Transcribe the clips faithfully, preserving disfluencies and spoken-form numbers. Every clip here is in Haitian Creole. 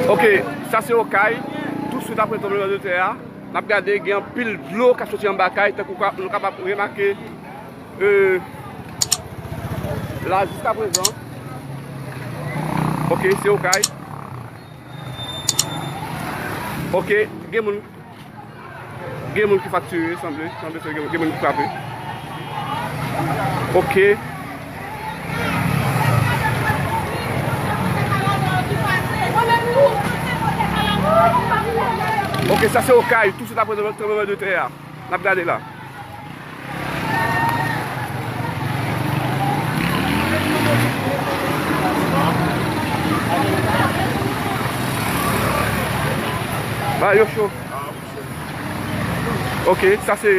Ok, sa se Okay. Tou swit apre tranblemanntè a, n ap gade gen anpil dlo k ap soti anba kay, tankou ka- nou kapab remake, euh, la jiskaprezan. Ok, se Okay. Ok, gen moun, gen moun ki fraktire, sanble, sanble se gen, gen moun ki frape. Ok. Ok, sa se Okay, tou swit apre tranblemanntè a. N ap gade la. Ba yo cho. Ok, sa se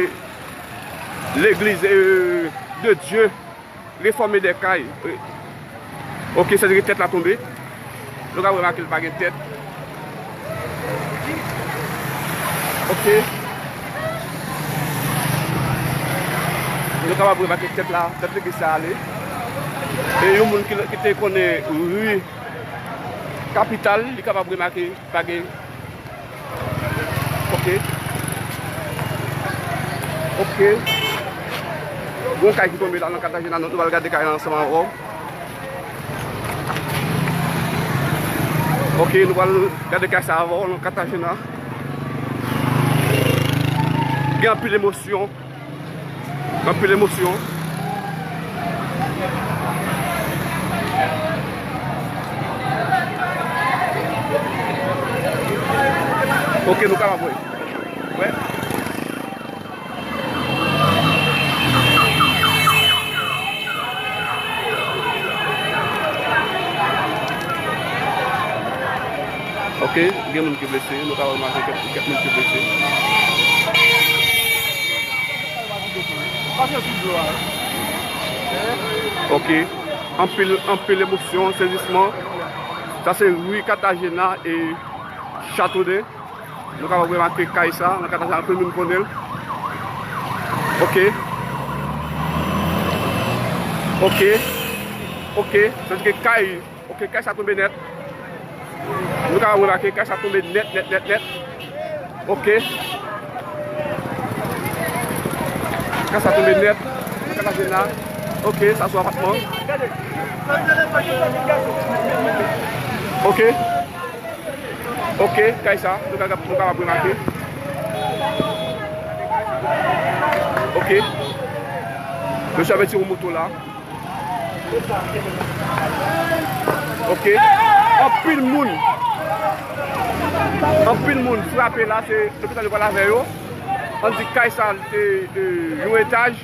legliz, euh, de Dye. Refòme dè kay. Ok, sètadi tèt la tonbe. Nou ka remake l pa gen tèt. Ok. Nou kapab remake tèt la, tèt legliz sa ale. E yon moun ki, ki te konnen ri Kapital, li kapab remake pa gen Ok. Ok. Gon kay ki tonbe la nan Katagena, nou pral gade kay la ansanm avè w. Ok, nou pral gade kay sa avè w nan Katagena. Gen anpil emosyon. Anpil emosyon. Ok, nou kapab wè. Wè. Ok, gen moun ki blese, nou ka remake kèk, kèk moun ki blese. Ok, anpil, anpil emosyon, sezisman. Sa se ri Katagena e Chateaudun. Nou kapab remake kay sa, nan Katagena anpil moun konnen l. Ok. Ok. Ok, sètadi ke kay Ok, kay sa tonbe nèt. Nou ka remake, kay sa tonbe nèt, nèt, nèt, nèt. Ok. Kay sa tonbe nèt. Nan Katagena. Ok, sa sou apatman. Ok. Ok, kay sa, nou ka, nou kapab remake. Ok. Mesye avèti yon moto la. Ok. Anpil moun. Anpil moun frape la, se lopital yo pral avè yo. Ann di kay sa, se, e, yon etaj.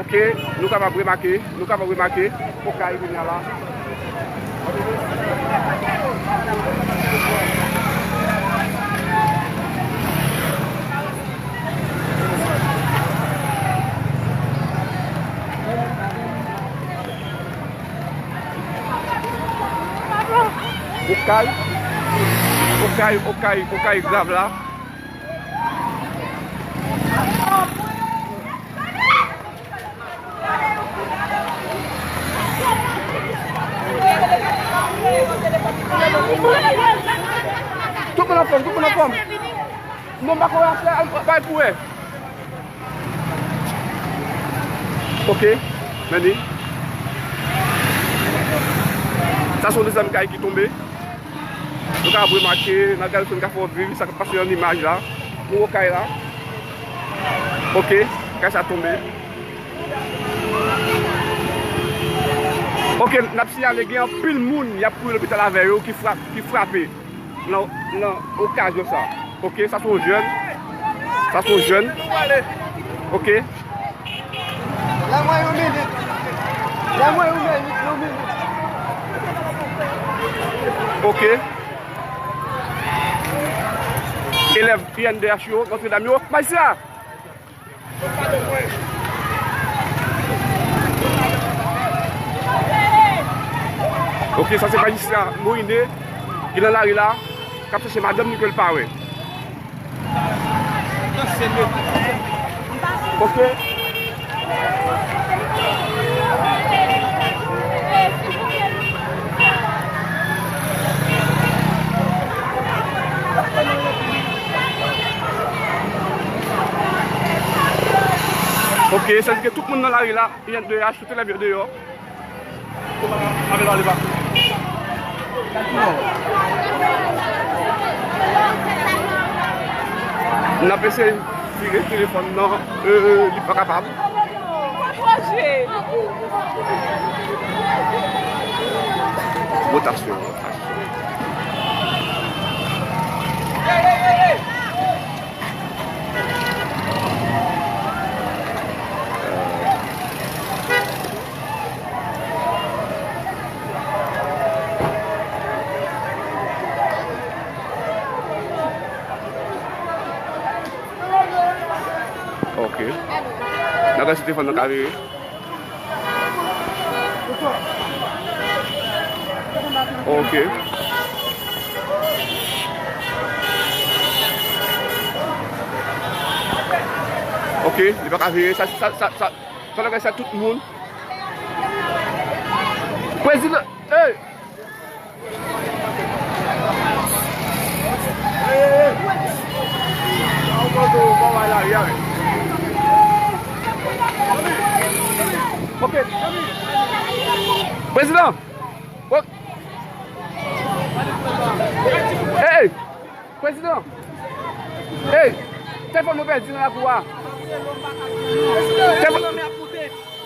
Ok, nou kapab remake, nou kapab remake. Fò kay vini la. Okay, okay, okay, okay grav la. Tout moun anfòm, tout moun anfòm. Non, m pa kwè afè a, bay pou wè. Ok, men ni. Sa se yon dezyèm kay ki tonbe. Nou ka remake, n ap gade si n ka fè w viv sa k ap pase nan imaj la. Nou wè kay la. Ok, kay sa tonbe. Ok, n ap siyale gen anpil moun y ap kouri lopital avè yo ki frap-, ki frape nan, nan okazyon sa. Ok, sa se yon jèn. Sa se yon jèn. Ok. Ban mwen yon minit. Ban mwen yon minit, yon minit. Ok. Elèv I N D H yo, Notre Dame yo. Majistra! Ok, sa se majistra Moïne ki nan lari la, k ap chèche madanm li ke l pa wè. Ok. Ok, sa vle di ke tout moun nan lari la, I N D H, tout elèv yo deyò. N ap eseye vire telefòn nan, euh, li pa kapab. Wotasyon, wotasyon. Ok. N ap gade si telefòn nan ka vire. Ok. Ok, li pa ka vire. Sa, sa, sa, sa, sa, sa, sa, tout moun. Prezidan, hey! Ok. Prezidan! Hey! Prezidan! Hey! Telefòn mwen pèdi nan lakou a. Telefòn,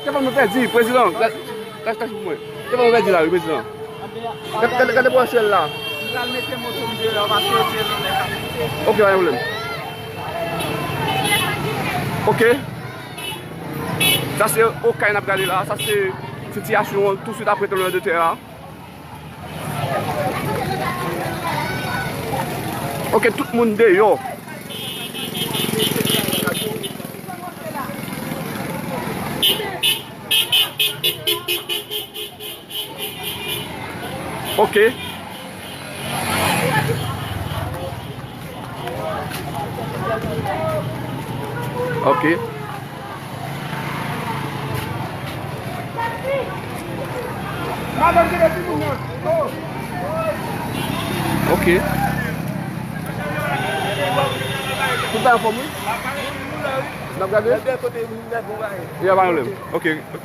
telefòn mwen pèdi, prezidan. Lach, lach, lach pou mwen. Telefòn mwen pèdi la, wi, prezidan. Gade, gade, gade pou syèl la. Ok, pa gen pwoblèm. Ok. Sa se Okay n ap gade la. Sa se sitiyasyon an touswit apre tranblemanntè a. Ok, tout moun deyò. Ok. Ok. Ok. Tout bagay anfòm, wi. N ap gade? Ya, pa pwoblèm. Ok, ok.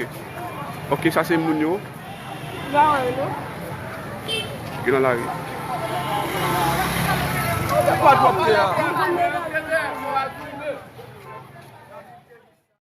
Ok, sa se moun yo. Gen nan lari.